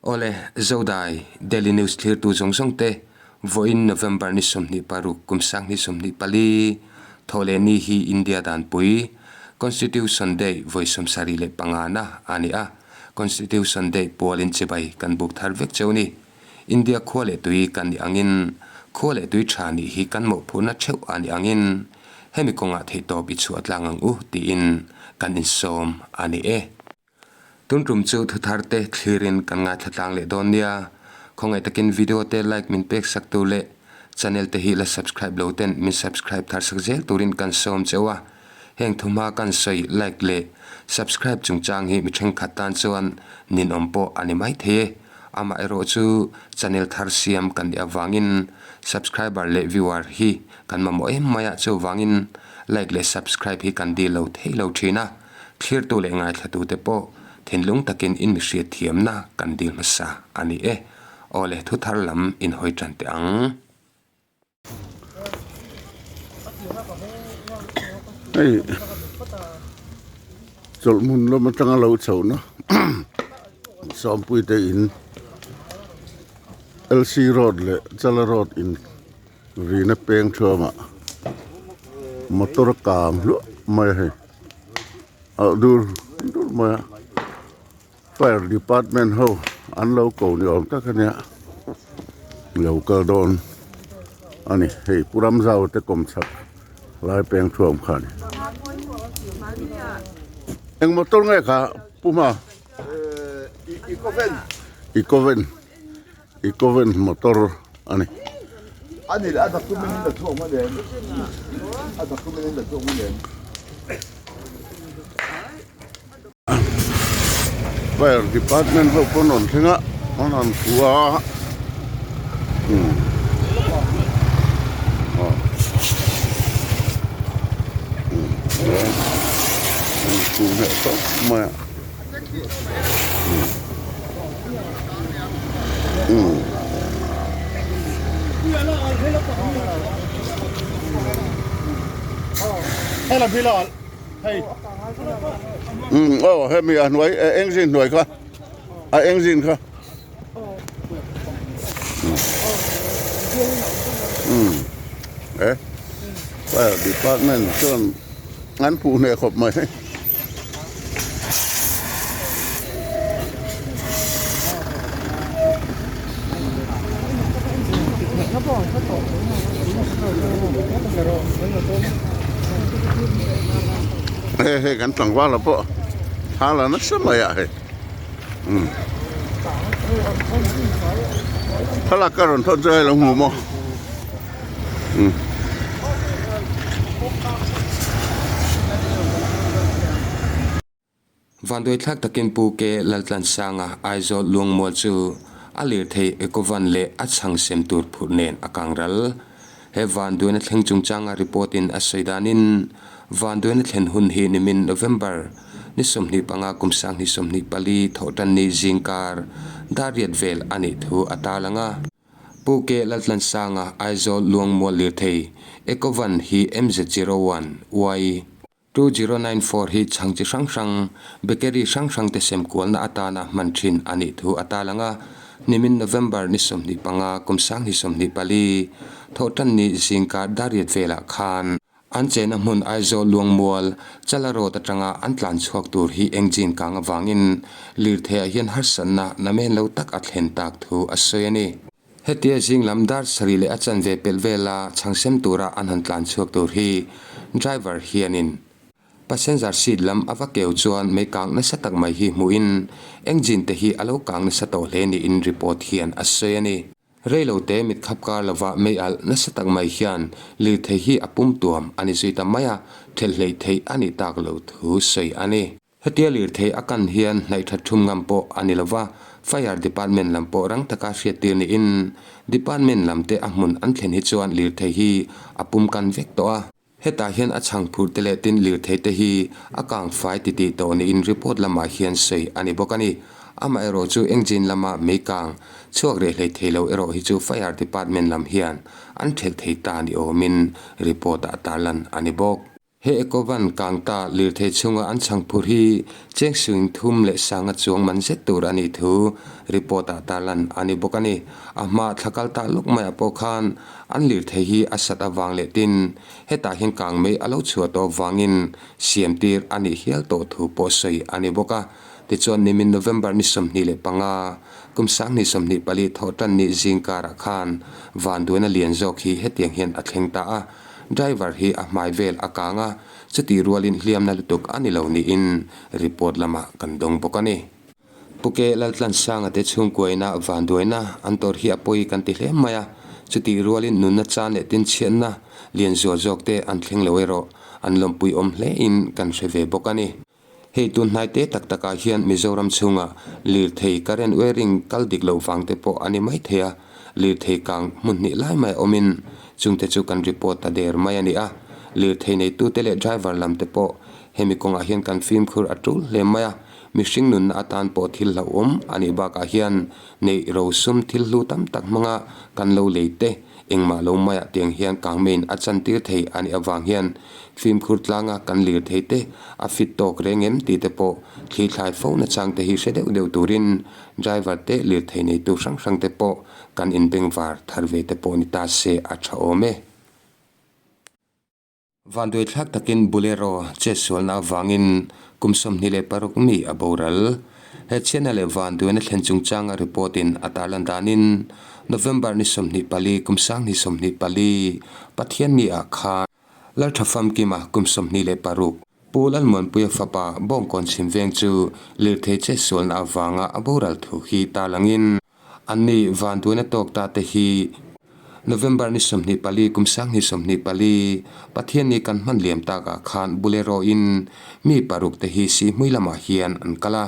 Awle, Zodai, Daily News thlirtu zawng zawng te, vawiin November ni 26 kum 2024, thawhleh ni hi India danpui, Constitution Day vawi 75 na a ni a, Constitution Day pualin chibai kan buk thar vek cheu ni. India khua leh tui kan nih angin, khua leh tui tha nih hi kan mawhphurhna theuh a nih angin, hemi kawngah theihtawp i chhuah tlang ang u tiin kan insawm a ni e. Tun tum chu thuthar te thlirin kan ngaithla tlang leh dawn nia. Khawngaih takin video te like min pek sak tur leh channel te hi la subscribe lo ten min subscribe thar sak zel turin kan sawm cheu a. Heng thuhma kan sawi like leh subscribe chungchang hi mi thenkhat tan chuan ninawm pawh a ni mai thei e. Amaherawh chu channel thar siam kan nih avangin subscriber leh viewer hi kan mamawh em mai a, chuvangin like leh subscribe hi kan dil lo thei lo thin a. Thlirtu leh ngaithlatute pawh thinlung takin in mi hriatthiamna kan dil hmasa a ni e. Aw le, thu thar lam in hawi tan teh ang. Hei chawlhhmun lam atanga lo chhohna Sawmpuite in L C road leh Chala road in Rina peng thuamah motor a kang hluah mai a hei alh dur dur mai a fire department ho an lo ko ni awm tak a nia lo kal dawn a ni hei pu Ramzau te kawm chhak lai peng thuam kha a ni eng motor nge kha pu hma ecoven. Ecoven motor a ni. Ani leh a document in la chhuak hman em? A document in la chhuak hman em? Fire department ho pawn rawn thleng a, an han hmu a. Hmm. Aw. Hmm. An hmu hneh tawp mai a. Aw hemi a hnuai engine hnuai kha a engine kha e fire department chuan an phuh hneh khawp mai. Hei hei kan tlangval ah pawh thla la nasa mai ah hei umm thlalak ka rawn thawn chu hei lo hmu maw umm. Vanduaithlak takin Pu Ke Laltlansanga Aizawl Luangmual chu a lirthei Ecovan leh a chhang sem tur phurh nen a kang ral. He vanduaina thleng chungchanga report in a sawi danin vanduaina thlen hun hi nimin November ni 25 kum 2024 thawhtanni zingkar dar riat vel a nih thu a tarlang a. Pu Ke Laltlansanga Aizawl Luangmual lirthei Ecovan hi MZ01 Y. 2094 hi chhang chi hrang hrang, bakery hrang hrang te sem kualna atana hman thin a nih thu a talang a. Nimin November ni 25 kum 2024, Thawhtanni zingkar dariat velah khan an chena hmun Aizawl Luangmual, Chala Road atanga an tlan chhuak tur hi engine kang avangin lirtheiah hian harsatna namen lo tak a thlen tak thu a sawi a ni. Hetia zing lam dar sarih leh a chanve pelh vela chhangsem tura an han tlan chhuak tur hi driver hianin passenger seat lam a va keu chuan mei kang nasa tak mai hi hmuhin engine te hi a lo kang nasa tawh hle niin report hian a sawi a ni. Reilote mit khap kar lova mei alh nasa tak mai hian lirthei hi a pum tuam a ni zui ta mai a, thelh hleih theih a nih tak lo thu sawi a ni. Hetia lirthei a kan hian hnaih that thum ngam pawh a ni lova, Fire Department lam pawh rang taka hriattir niin Department lam te a hmun an thlen hi chuan lirthei hi a pum kan vek tawh a. Hetah hian a chhang phur te leh tin lirthei te hi a kang fai titih tawh niin report lamah hian sawi a ni bawk a ni. Amaherawh chu engine lama mei kang chhuak reh hlei thei lo erawh hi chu Fire Department lam hian an thelh thei ta ni awmin report ah tarlan a ni bawk. He Ecovan kangta lirthei chhunga an chhang phur hi cheng suing thum leh sanga chuang man zet tur a nih thu report ah tarlan a ni bawk a ni. A hma thla kal ta lawk maiah pawh khan an lirthei hi a sat avang leh tin hetah hian kang mei a lo chhuah tawh avangin siam tir a nih hial tawh thu pawh sawi a ni bawk a. Tichuan nimin November ni 25 kum 2024 thawh tan ni zing karah khan vanduaina lian zawk hi hetiang hian a thleng ta a. Driver hi a hmai vel a kang a, chutih rualin hliamna lutuk a ni lo niin report lamah kan dawng bawk a ni. Puke Laltlansanga te chhungkuaina vanduaina an tawrh hi a pawi kan ti hle mai a, chutih rualin nunna chan leh tinchhiatna lian zual zawk te an thleng lo erawh an lawmpui awm hlein kan hre ve bawk a ni. Hei tun hnai te tak takah hian Mizoram chhunga lirthei current wiring kal dik loh vang te pawh a ni mai thei a, lirthei kang hmun hnih lai mai awmin chungte chu kan report ta der mai a ni a. Lirthei neitute leh driver lam te pawh hemi kawngah hian kan fimkhur a tul hle mai a, mihring nunna atan pawh thil hlauhawm a nih bakah hian neih rosum thil hlu tam tak hmanga kan lo lei te Engmah lo maiah tiang hian kangmeiin a chantir thei a nih avang hian fimkhur tlanga kan lir thei te, a fit tawk reng em tih te pawh thli thlai fo nachang te hi hre deuh deuh turin driver te lirthei neitu hrang hrang te pawh kan inbengvar thar ve te pawh ni ta se a tha awm e. Vanduaithlak takin Bolero chetsualna avangin kum 26 mi a boral. He chhiatna leh vanduaina thlen chungchanga report in a tarlan danin November ni 24 kum 2024 Pathianni ah khan Laltha Famkima kum 26 Pu Lalmuanpuia fapa Bawngkawn chhimveng chu lirthei chetsualna avanga a boral thu hi tarlangin Anni vanduaina tawk ta te hi November ni 24 kum 2024 Pathianni kan hman liam takah khan Bolero in mi paruk te hi Sihhmui lamah hian an kal a.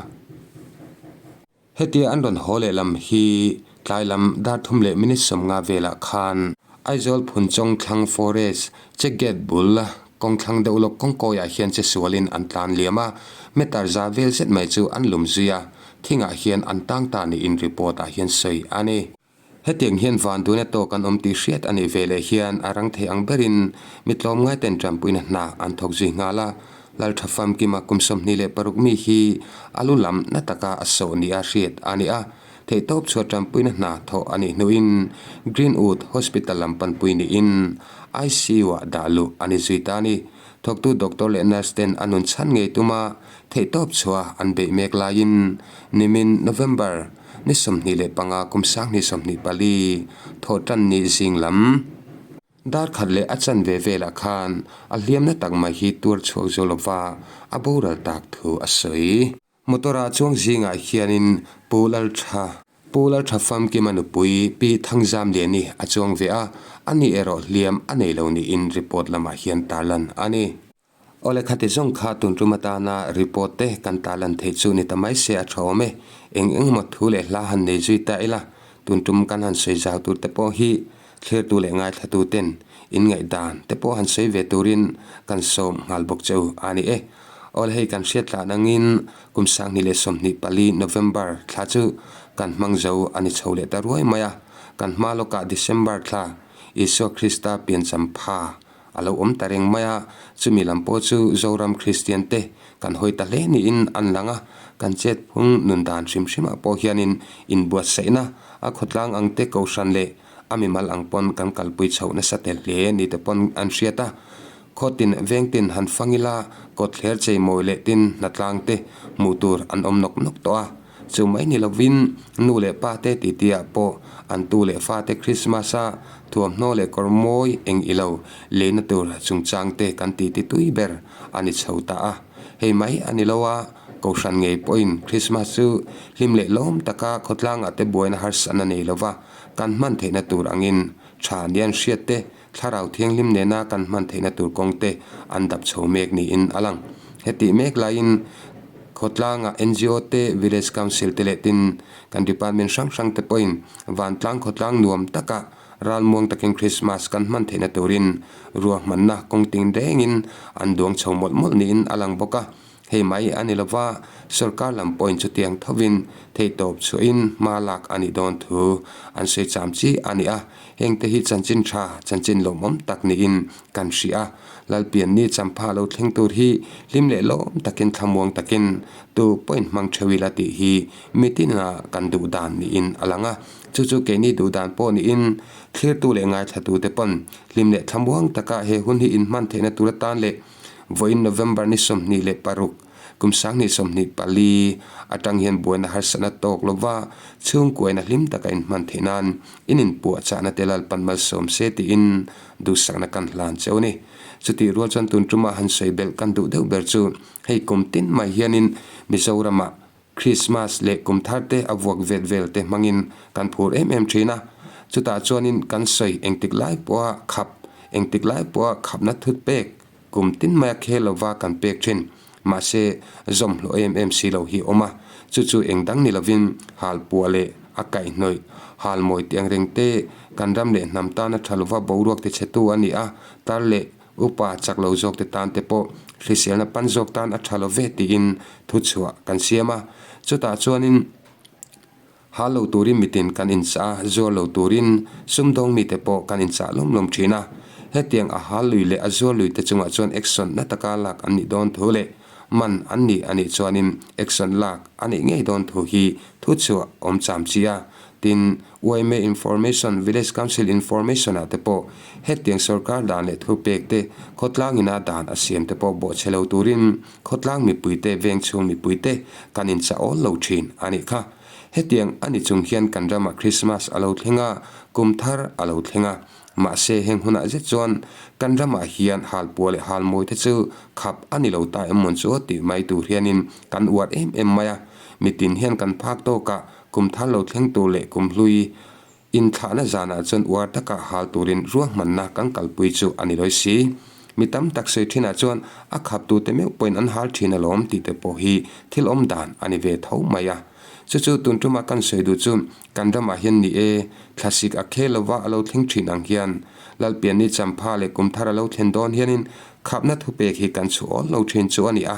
Hetia an rawn haw leh lam hi tlai lam dar thum leh minute 50 velah khan Aizawl Phunchawng thlang Forest Check Gate bul kawng thlang deuh lawk kawngkawiah hian chesualin an tlan liam a, meter za vel zet mai chu an lum zui a. Thingah hian an tang ta niin report ah hian sawi a ni. Hetiang hian vanduaina tawk an awm tih hriat a nih ve leh hian a rang thei ang berin mi tlawmngai ten tanpuina hna an thawk zui nghal a. Laltha Famkima kum 26 mi hi a lu lam na taka a sawh nia hriat a ni a. Theihtawp chhuah tanpuina hna thawh a nih hnuin Greenwood Hospital lam panpui niin ICU ah dah luh a ni zui ta a ni. Thawktu doctor leh nurse ten a nun chhan ngei tum a, Theihtawp chhuah an beih mek laiin nimin November ni 25 kum 2024 thawhtan ni zing lam dar khat leh a chanve velah khan a hliamna tak mai hi tuar chhuak zo lova a boral tak thu a sawi. Motor ah chuang zingah hianin Pu Laltha Pu Laltha Famkima nupui Pi Thangzamliani a chuang ve a, ani erawh hliam a nei lo niin report lamah hian tarlan a ni. Awle khati zawng kha tun tum atana report te kan tarlan theih chu ni ta mai se a tha awm e. Eng eng emaw thu leh hla han nei zui ta ila, tun tum kan han sawi zau tur te pawh hi thlirtu leh ngaithlatu ten in ngaihdan te pawh han sawi ve turin kan sawm nghal bawk che u a ni e. Awle hei kan hriat tlan angin kum 2024 November thla chu kan hmang zo a ni chho leh ta ruai mai a, kan hma lawkah December thla Isua Krista piancham pha A lo awm ta reng mai a, chumi lam pawh chu Zoram Kristian te kan hawi ta hle niin an lang a, kan chet phung nun dan hrim hrimah pawh hianin inbuatsaihna a khawtlang ang te kohhran leh a mimal ang pawn kan kalpui chhoh nasa tel hle ni te pawn an hriat a. Khawtin vengtin han fang ila kawtthler cheimawi leh tin hnatlang te hmuh tur an awm nawk nawk tawh a. Chu mai ni lovin nu leh pa te titiah pawh an tu leh fate Krismas a thuamhnaw leh kawr mawi eng i lo leina tur chungchang te kan ti ti tui ber a ni chho ta a. Hei mai a ni lo a, Kohhran ngei pawhin Krismas chu hlim leh lawm taka khawtlangah te buaina harsatna nei lova kan hman theihna tur angin tha nian hriat te Thlarau Thianghlim nena kan hman theihna tur kawng te an dap chho mek niin a lang. Hetih mek laiin khawtlanga ngo te, Village Council te leh tin kan department hrang hrang te pawhin vantlang khawtlang nuam taka ralmuang takin Christmas kan hman theihna turin ruahmanna kawng ting rengin an duang chho mawlh mawlh niin a lang bawk a. Hei mai a ni lova, sorkar lam pawhin chutiang thovin theihtawp chhuahin hma lak a nih dawn thu an sawi cham chi a ni a. Hengte hi chanchin tha, chanchin lawmawm tak niin kan hria a. Lalpianni champha lo thleng tur hi hlim leh lawm takin thlamuang takin tu pawhin hmang theuh ila tih hi mitina kan duh dan niin a lang a. Chu chu keini duh dan pawh niin thlirtu leh ngaithlatute pawn hlim leh thlamuang taka he hun hi inhman theihna tur atan leh Vawiin November ni 26, kum 2024 atang hian buaina harsatna tawk lova chhungkuaina hlim taka inhman theih nan in inpuahchahna te Lalpan malsawm se tiin duhsakna kan hlan cheu a ni. Chutih rual chuan tun tumah han sawi belh kan duh deuh ber chu hei kum tin mai hianin Mizoramah Krismas leh kum thar te a vuak vet vel te hmangin kan phur em em thin a, chutah chuanin kan sawi engtik lai pawha khap, engtik lai pawha khapna thut pek kum tin maia khel lova kan pek thin. Mahse, zawm hlawh em em si lo hi awm a, chu chu eng dang ni lovin hal puah leh a kaihhnawih, hal mawi tih ang reng te kan ram leh hnam tana tha lova boruak ti chhetu a ni a, tar leh Upa chak lo zawk te tan te pawh hriselna pan zawk tan a tha lo ve tiin thu chhuah kan siam a. Chutah chuanin hal lo turin mitin kan inchah a, zuar lo turin sumdawng mite pawh kan inchah lawm lawm thin a. Hetiang a hal lui leh a zuar lui te chungah chuan action na taka lak an nih dawn thu leh man an nih a nih chuanin action lak a nih ngei dawn thu hi thu chhuah awm cham chi a. Tin, yma Information, Village Council Information ah te pawh hetiang sorkar dan leh thupek te, khawtlang ina dan a siam te pawh bawhchhe lo turin khawtlang mipui te, vengchhung mipui te kan inchah awl lo thin a nih kha. Hetiang a ni chung hian kan ramah Christmas a lo thleng a, kum thar a lo thleng a. Mahse heng hunah zet chuan kan ramah hian halpuah leh halmawi te chu khap a ni lo ta em mawn chu aw tih mai tur hianin kan uar em em mai a. Mitin hian kan phak tawkah Kum thar lo thleng tur leh kum hlui inthlahna zanah chuan uar taka hal turin ruahmanna kan kalpui chu a ni lawi si. Mi tam tak sawi thinah chuan a khaptute meuh pawhin an hal thin alawm tih te pawh hi thil awm dan a ni ve tho mai a. Chu chu tun tuma kan sawi duh chu kan ramah hian ni e, thlasik a khel lova a lo thleng thin ang hian Lalpianni champha leh kum thar a lo thlen dawn hianin khapna thupek hi kan chhu awl lo thin chu a ni a.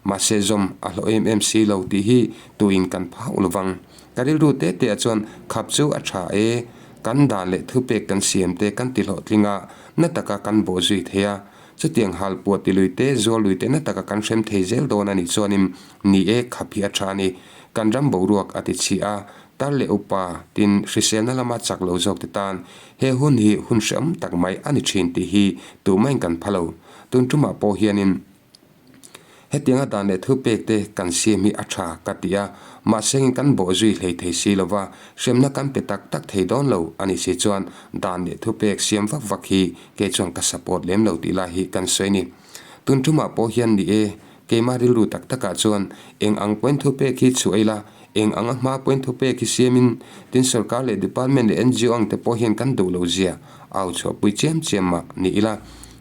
Mahse zawm a hlawh em em si lo tih hi tuin kan phauh lo vang. Ka rilru te te ah chuan khap chu a tha e, kan dan leh thupek kan siam te kan ti hlawhtling a, na taka kan bawh zui thei a. Chutiang hal puah ti lui te, zual lui te na taka kan hrem thei zel dawn a nih chuanin ni e khap hi a tha a ni. Kan ram boruak a ti chhi a, tar leh upa tin hriselna lama chak lo zawk te tan he hun hi hun hreawm tak mai a ni thin tih hi tumahin kan pha lo. Tun tumah pawh hianin Hetianga dan leh thupek te kan siam hi a tha ka ti a, mahse in kan bawh zui hlei thei si lova, hremna kan pe tak tak thei dawn lo a nih si chuan dan leh thupek siam vak vak hi kei chuan ka support lem lo tih lai hi kan sawi ni. Tun thumah pawh hian ni e, keimah rilru tak takah chuan eng ang pawhin thupek hi chhuah ila, eng anga hma pawhin thupek hi siamin tin sorkar leh department leh NGO ang te pawh hian kan duh lo zia au chhuahpui chiam chiam mah ni ila.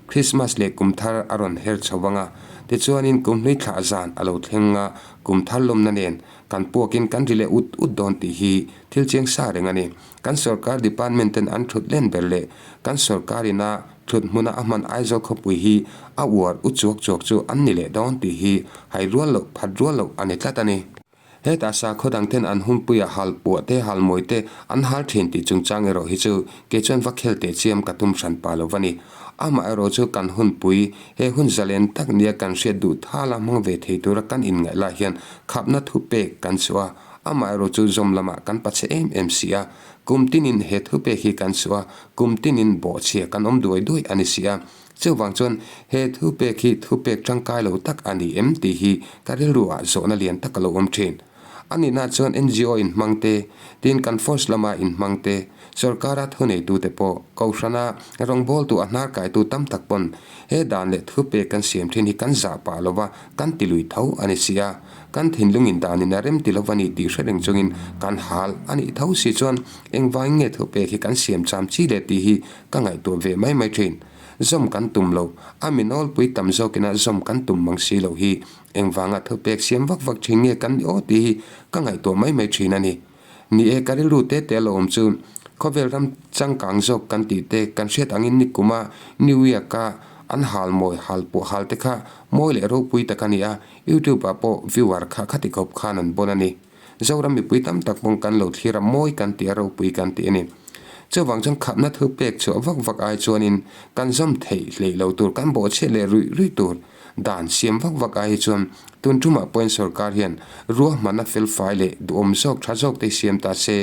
Christmas leh kum thar a rawn her chho vang a, tichuanin kum hlui thlah zan a lo thleng a, kum thar lawmna nen kan puakin kan ri leh ut ut dawn tih hi thil chiang sa reng a ni. Kan sorkar department ten an thut len ber leh kan sorkar ina thut hmuna a hman Aizawl khawpui hi a uar u chuak chuak chu an ni leh dawn tih hi hai rual loh phat rual loh a ni tlat a ni. Hetah sakhaw dang ten an hunpuia hal puah te, hal mawi te an hal thin tih chungchang erawh hi chu kei chuan va khel teh chiam ka tum hran pa lo va ni. Amah erawh chu kan hunpui, he hun zalen tak nia kan hriat duh thala hmang ve thei tura kan inngaih lai hian khapna thu pek kan chhuah a, amah erawh chu zawm lamah kan pachhe em em si a. Kum tinin he thu pek hi kan chhuah a, kum tinin bawhchhia kan awm duai duai a ni si a. Chuvang chuan he thu pek hi thu pek tangkai lo tak a ni em tih hi ka rilru ah zawhna lian tak a lo awm thin. A nihna chuan NGO inhmang te, tin kan force lama inhmang te, sorkara thuneitute pawh Kohhrana rawngbawltu a hnar kaitu tam tak pawn he dan leh thu pek kan siam thin hi kan zah pah lova kan ti lui tho a ni si a. Kan thinlungin danin a rem ti lova ni tih hre reng chungin kan hal a nih tho si chuan engvangin nge thu pek hi kan siam cham chi le tih hi ka ngaihtuah ve mai mai thin. Zawm kan tum lo, a mi nawlpui tam zawkina zawm kan tum mang si lo hi engvanga thupek siam vak vak thin nge kan ni aw tih hi ka ngaihtuah mai mai thin a ni. Ni e, ka rilru te te lo awm chu khawvel ram changkang zawk kan tih te kan hriat angin ni kuma New York-a An hal mawi hal pawh hal te kha mawi leh ropui tak a ni a, YouTube ah pawh viewer kha khati khawp khan an bawn a ni. Zoram mipui tam tak pawh kan lo thlir a, mawi kan ti a, ropui kan ti a ni. Chuvang chuan khapna thu pek chhuah vak vak ai chuanin kan zawm theih hleih lo tur, kan bawhchhiat leh ruih ruih tur dan siam vak vak ai hi chuan tun tumah pawhin sorkar hian ruahmanna felfai leh duhawm zawk tha zawk te hi siam ta se,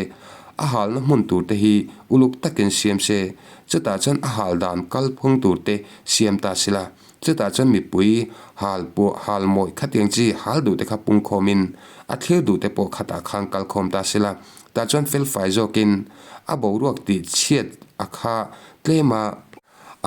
a halna hmun tur te hi uluk takin siam se, chutah chuan a hal dan kalphung tur te siam ta sela. Chutah chuan mipui hal pawh hal mawih khatiang chi hal duh te kha pungkhawmin a thlir duh te pawh khatah khan kalkhawm ta sela, tah chuan felfai zawkin a boruak tih chhiat a kha tlem a,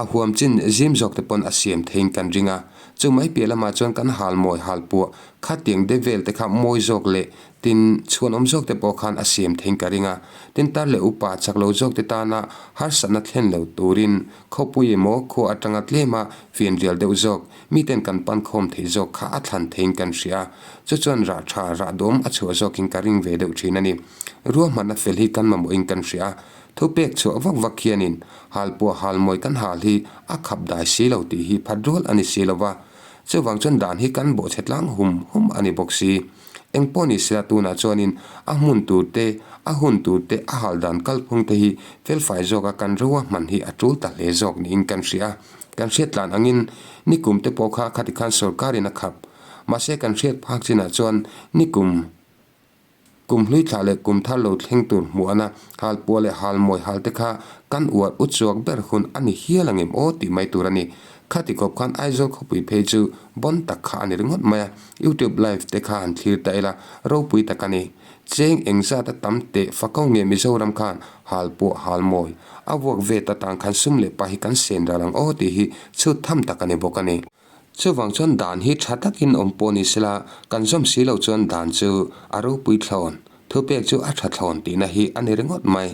a huam chin zim zawk te pawn a siam theiin kan ring a. Chu mai piah lamah chuan kan hal mawi hal puah khatiang de vel te kha mawi zawk leh Tin, chhuanawm zawkte pawh khan a siam theiin ka ring a, tin tar leh upa chak lo zawkte tana harsatna thlen lo turin khawpui emaw khua atanga tlema fianrial deuh zawk miten kan pan khawm theih zawk kha a thlan theiin kan hria a, chu chuan rah tha rah dawm a chhuah zawkin ka ring ve deuh thin a ni. Ruahmanna fel hi kan mamawhin kan hria a, thupek chhuah vak vak hianin halpuah halmawi kan hal hi a khap dai si lo tih hi phat rual a ni si lo va, chuvang chuan dan hi kan bawhchhe tlang hum hum a ni bawk si. Eng pawh ni sela tunah chuanin a hmun tur te, a hun tur te, a hal dan kalphung te hi felfai zawka kan ro a hman hi a tul ta hle zawk niin kan hria a. Kan hriat tlan angin nikum te pawh kha khati khan sorkarin a khap. Mahse kan hriat phak chinah chuan nikum kum hlui thlah leh kum thar lo thleng tur hmuhana hal puah leh hal mawi hal te kha kan uar u chuak ber hun a ni hial angem aw tih mai tur a ni. Khati khawp khan Aizawl khawpui phei chu bon tak kha a ni ringawt mai a. Youtube live te kha han thlir ta ila, ropui tak a ni. Cheng eng zat a tam teh fako nge Mizoram khan hal pawh hal mawi. A vuak vet atang khan sum leh pa hi kan sen ral ang aw tih hi chhut tham tak a ni bawk a ni. Chuvang chuan dan hi tha takin awm pawh ni sela, kan zawm si lo chuan dan chu a ropui thlawn. Thupek chu a tha thlawn tihna hi a ni ringawt mai.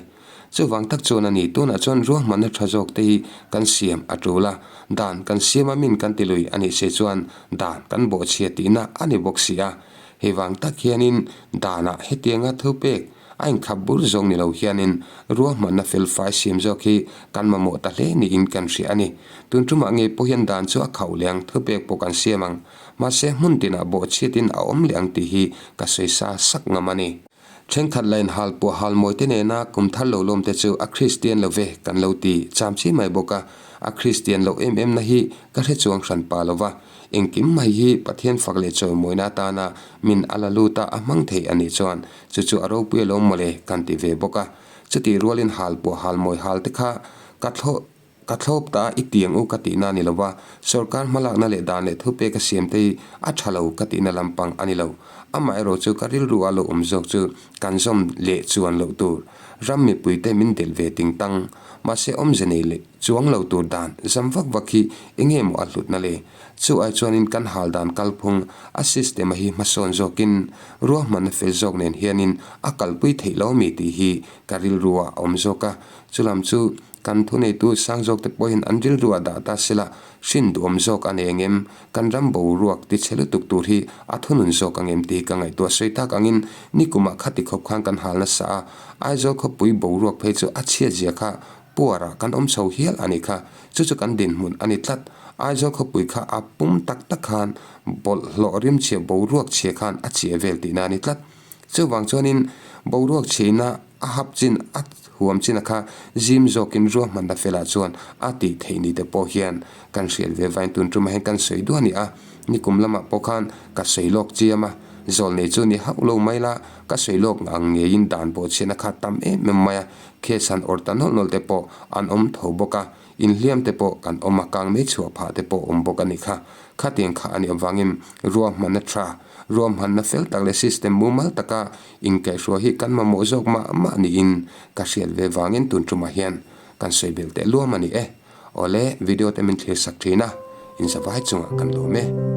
Chuvang tak chuan a ni, tunah chuan ruahmanna tha zawk te hi kan siam a tul a, dan kan siam a min kan ti lui a nih se chuan dan kan bawhchhia tihna a ni bawk si a. Hei vang tak hianin danah hetianga thupek a inkhap bur zawng ni lo hianin ruahmanna felfai siam zawk hi kan mamawh ta hle niin kan hria a ni. Tun tumah ngei pawh hian dan chu a khauh leh ang, thupek pawh kan siam ang. Mahse hmun tinah bawhchhiatin a awm leh ang tih hi ka sawi sa sak ngam a ni. Thenkhat la inhal pawh hal mawi te nena kum thar lo lawm te chu a Kristian lo ve kan lo ti cham chi mai bawk a, a Kristian loh em em na hi ka hre chuang hran pa lo va, engkim mai hi Pathian fak leh chawimawina atana min a la lut a a hmang thei a nih chuan chu chu a ropui alawm mawle kan ti ve bawk a, chutih rualin hal pawh hal mawi hal te kha ka thlawh Ka thlawp ta i tiang u ka tihna a ni lo va, sorkar hmalakna leh dan leh thupek a siam te hi a tha lo ka tihna lampang a ni lo. Amaherawh chu ka rilru a lo awm zawk chu kan zawm leh chuan loh tur. Ram mipui te min delh ve ting tang. Mahse awmze nei leh chuang lo tur dan zam vak vak hi enge maw a hlutna le? Chu ai chuanin kan hal dan kalphung a system a hi hmasawn zawkin ruahmanna fel zawk nen hianin a kalpui theih lo mi tih hi ka rilru ah a awm zawk a. Chulam chu Kan thuneitu sang zawkte pawhin an rilru a dah ta sela, hrin duhawm zawk a nei angem? Kan ram boruak tichhe lutuk tur hi a thunun zawk angem tih hi ka ngaihtuah sawi tak angin nikumah khati khawp khan kan hal nasa a, Aizawl khawpui boruak phei chu a chhiat zia kha puarah kan awm chho hial a nih kha, chu chu kan dinhmun a ni tlat. Aizawl khawpui kha a pum tak tak khan bawlhhlawh rimchhia boruak chhia khan a chhia vel tihna a ni tlat. Chuvang chuanin boruak chhiaina A hap chin a huam chin a kha zim zawkin ruahmanna felah chuan a tih theih ni te pawh hian kan hriat ve vain tun tumah hian kan sawi duah a ni a, nikum lamah pawh khan ka sawi lawk chiam a, zawlnei chu ni hauh lo mai la, ka sawi lawk ang ngeiin dan pawh chhian a kha tam em em mai a, case han awrh ta nawlh nawlh te pawh an awm tho bawk a, inhliam te pawh kan awm a, kang mei chhuah phah te pawh awm bawk a ni kha. Khatiang kha a nih avangin ruahmanna tha, ruahmanna fel tak leh system mumal taka Inkaihhruai hi kan mamawh zawk mah mah niin ka hriat ve vangin tun tumah hian kan sawi belh teh luam a ni e. Awle, video te min thlir sak thin a, inzavai chungah kan lawm e.